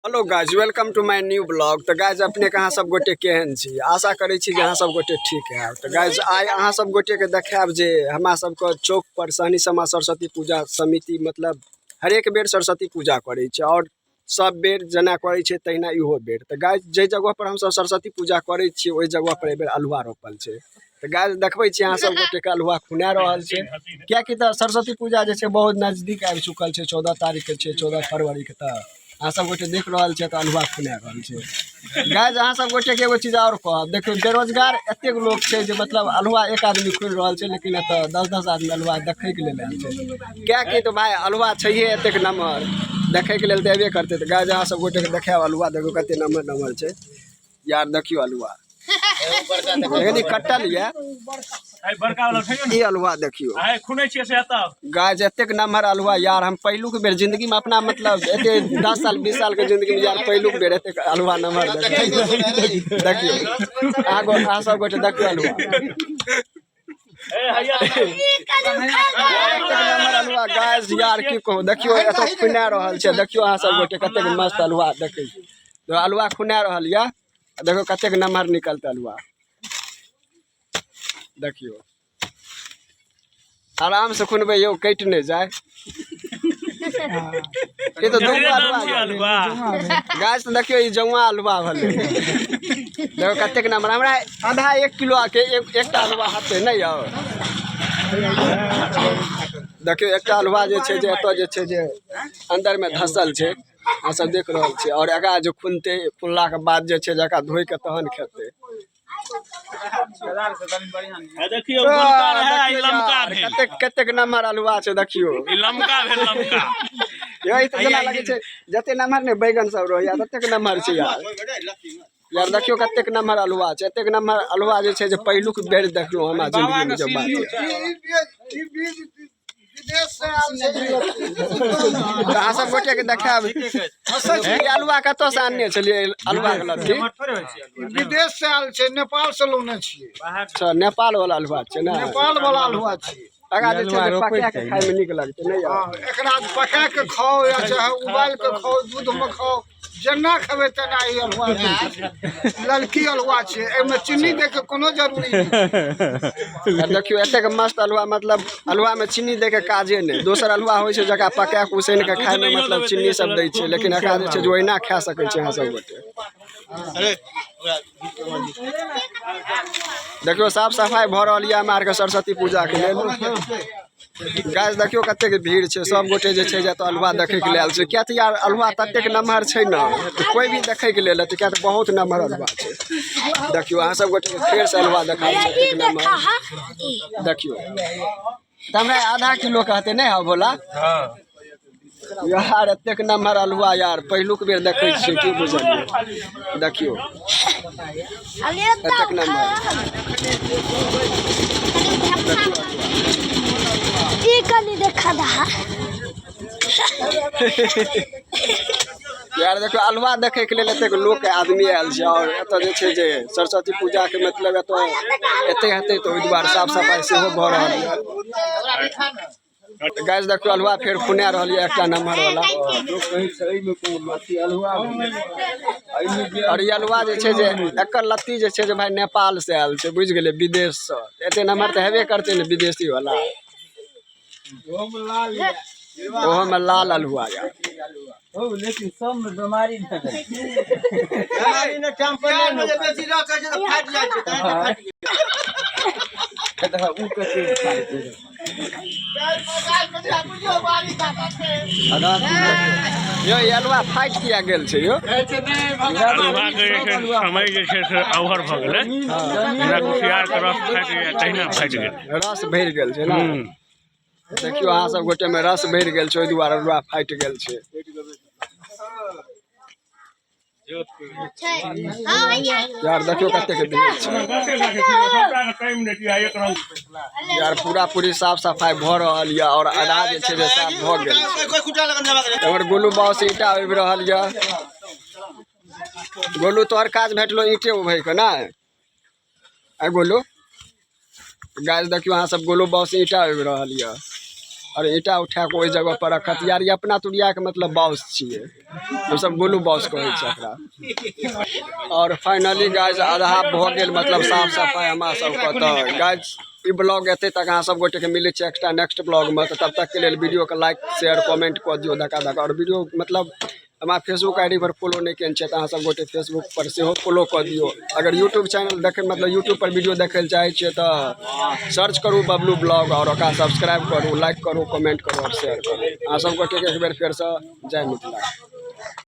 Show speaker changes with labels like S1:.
S1: Hello guys, welcome to my new blog. तऽ guys, अपनेके अहाँ सब गोटे केहन छी? आशा करै छी जे अहाँ सब गोटे ठीक हैब। तऽ गाइज, आइ अहाँ सब गोटेके देखायब जे हमरा सबके चौक पर सहनी समा सरस्वती पूजा समिति मतलब हरेक बेर सरस्वती पूजा करै छै आओर सब बेर जेना करै छै तहिना इहो बेर। तऽ गाइज, जाहि जगह पर हमसब सरस्वती पूजा करै छियै, ओहि जगह पर एहिबेर अल्हुआ रोपल छै। तऽ गाइज, देखबै छी अहाँ सब गोटेके अल्हुआ खुना रहल छै, किएकि तऽ सरस्वती पूजा जे छै बहुत नजदीक आबि चुकल छै। 14 तारीखके छै, 14 फरवरीके। तऽ अहाँ सब गोटे देख रहल छियै तऽ अल्हुआ खुना रहल छै। गाइज, अहाँ सब गोटेके एगो चीज आओर कहब। देखियौ, बेरोजगार एतेक लोक छै जे मतलब अल्हुआ एक आदमी खुलि रहल छै, लेकिन एतऽ 10-10 आदमी अल्हुआ देखैके लेल आयल छै, किएकि तऽ भाय अल्हुआ छैहे एतेक नमहर, देखैके लेल तऽ अयबे करतै। तऽ गाइज, अहाँ सब गोटेके देखायब अल्हुआ। देखियौ कतेक नमहर नमहर छै यार। देखियौ अल्हुआ एखन कटल यऽ। ई अल्हुआ देखियौ गाइज, एतेक नमहर अल्हुआ यार। हम पहिलुक बेर जिंदगी में अपना मतलब एते 10 साल 20 साल के जिंदगी में यार पहिलुक बेर एतेक अल्हुआ नमहर देखियौ। आगो अहाँ सब गोटे देखियौ अल्हुआ, अल्हुआ गाइस, यार की कहूँ। देखियौ, एतऽ खुना रहल छै। देखियौ अहाँ सब गोटे कतेक मस्त अल्हुआ। देखै अल्हुआ खुना रहल यऽ। देखो कतेक नमहर निकलतै अल्हुआ। देखियौ, आराम से खुनबै यौ, कटि नहि जाय। ई तऽ दूगो अल्हुआ गाछ। तऽ देखियौ, ई जौआ अल्हुआ भेलै। देखो कतेक नम्बर। हमरा आधा एक किलो के एकटा अल्हुआ हेतै नहि यौ? देखियौ, एकटा अल्हुआ जे छै जे एतऽ जे छै जे अन्दरमे धसल छै। अहाँ सब देख रहल छियै। आओर एकरा जे खुनतै, खुनलाके बाद जे छै जे एकरा धोइ के तहन खेतै।
S2: देखियौ, गोलका रहै, ई लमका भेल।
S1: कतेक कतेक नम्हर अल्हुआ छै देखियौ।
S2: ई लमका भेल, लमका।
S1: यौ, ई तऽ जेना लगै छै जते नम्हर ने बैगन सब रहैया, ततेक नम्हर छै यार। यार देखियौ, कतेक नम्हर अल्हुआ छै। एतेक नम्हर अल्हुआ जे छै जे पहिलुक बेर देखलहुँ हमरा जिंदगी मे जब बात छै। तऽ अहाँ सब गोटे के देखायब। ई अल्हुआ कतऽ से आनने छलियै, अल्हुआ के लत्ती?
S3: विदेश से आयल छै, नेपाल से लौने छियै।
S1: अच्छा, नेपाल वाला अल्हुआ छै ने?
S3: नेपाल वाला अल्हुआ छियै।
S1: एकरा जे छै जे पका के खाय मे नीक लगतै नहि यार?
S3: हँ, एकरा पका के खाउ या चाहे उबालि के खाउ, दूध मे खाउ, जेना खेबै तेना। ई अल्हुआ छै, ललकी अल्हुआ छै। एहिमे चीनी दै के कोनो जरूरी नहि छै।
S1: आर देखियौ, एतेक मस्त अल्हुआ, मतलब अल्हुआ मे चीनी दै के काजे नहि। दोसर अल्हुआ होइ छै जकरा पका के उसैन के खाय मे मतलब चीनी सब दै छै, लेकिन एकरा जे छै जे ओहिना खा सकै छै अहाँ सब गोटे। देखियौ, साफ सफाइ भऽ रहल यऽ हमरा आरके सरस्वती पूजाके लेल। गाइस, देखियौ कतेक भीड़ छै। सब गोटे जे छै जे एतऽ अल्हुआ देखैके लेल आयल छै, किया तऽ यार अल्हुआ ततेक नमहर छै ने तऽ कोइ भी देखैके लेल एतै, किया तऽ बहुत नमहर अल्हुआ छै। देखियौ, अहाँ सब गोटे फेर से अल्हुआ देखाबै छी, एतेक नमहर। देखियौ तऽ हमरा आधा किलो कहतै नहि हौ भोला? यार, एतेक नमहर अल्हुआ यार पहिलुक बेर देखै छियै, की बुझलियै? देखियौ, एतेक नमहर।
S4: ई कनि देखा दहा।
S1: यार देखियौ, अल्हुआ देखैके लेल एतेक लोक आदमी आयल छै। आओर एतऽ जे छै जे सरस्वती पूजाके मतलब एतऽ एते हेतै, तऽ ओहि दुआरे साफ सफाइ सेहो भऽ रहल यऽ। गाइस, देखियौ, अल्हुआ फेर खुना रहल यऽ, एकटा नम्हर वाला। आओर ई अल्हुआ जे छै जे एकर लत्ती जे छै जे भाय नेपाल से आयल छै, बुझि गेलियै? विदेश से। एते नम्हर तऽ हेबे करतै ने विदेशी वाला। ओहोमे लाल अल्हुआ यार।
S5: लेकिन सब में बीमारी नहि।
S6: बेसी रखै छै तऽ फाटि जाइ छै, तैं तऽ फाटि गेल।
S5: ओ कते
S1: यौ, ई अल्हुआ फाटि किया गेल छै यौ?
S2: अल्हुआके जे छै समय जे छै से ओवर भऽ गेलै। जेना कुसियारके रस फाटि गेलै, तहिना फाटि गेलै।
S1: रस भरि गेल छै ने? देखियौ अहाँ सब गोटे मे रस भरि गेल छै, ओहि दुआरे अल्हुआ फाटि गेल छै। यार देखियौ, कतेक भीड़ छै यार। पूरा पूरी साफ सफाइ भऽ रहल यऽ आओर आधा जे छै जे साफ भऽ गेल छै।
S6: कोइ खुटा लगन जमा करे।
S1: हमर गोलू बाबू ईंटा उभि रहल यऽ। गोलू, तोहर काज भेटलो ईंटे उभै के ने? आ गोलू, गाइस देखियौ अहाँ सब, गोलू बॉस ईंटा उभि रहल यऽ। आओर ईंटा उठा कऽ ओहि जगह पर रखत। यार, ई अपना तुरियाके मतलब बॉस छियै, हमसब गोलू बॉस कहै छियै एकरा। आओर फाइनली गाइज आधा भऽ गेल मतलब साफ सफाइ हमरा सबके। तऽ गाइज, ई ब्लॉग एतै तक। अहाँ सब गोटेके मिलै छै एक्स्ट्रा नेक्स्ट ब्लॉगमे। तऽ तब तकके लेल वीडियोके लाइक, शेयर, कमेंट कऽ दियौ धक्का धक्का। आओर वीडियो मतलब हमरा Facebook I D per follow नहि केने छै, तऽ अहाँ सब गोटे फेसबुक पर सेहो फॉलो कऽ दियौ। अगर यूट्यूब चैनल देखै, मतलब यूट्यूब पर वीडियो देखै लए चाहै छियै, तऽ सर्च करू बबलू ब्लॉग आओर ओकरा सब्सक्राइब करू, लाइक करू, कमेंट करू आओर शेयर करू। अहाँ सब गोटेके एक बेर फेरसँ जय मिथिला।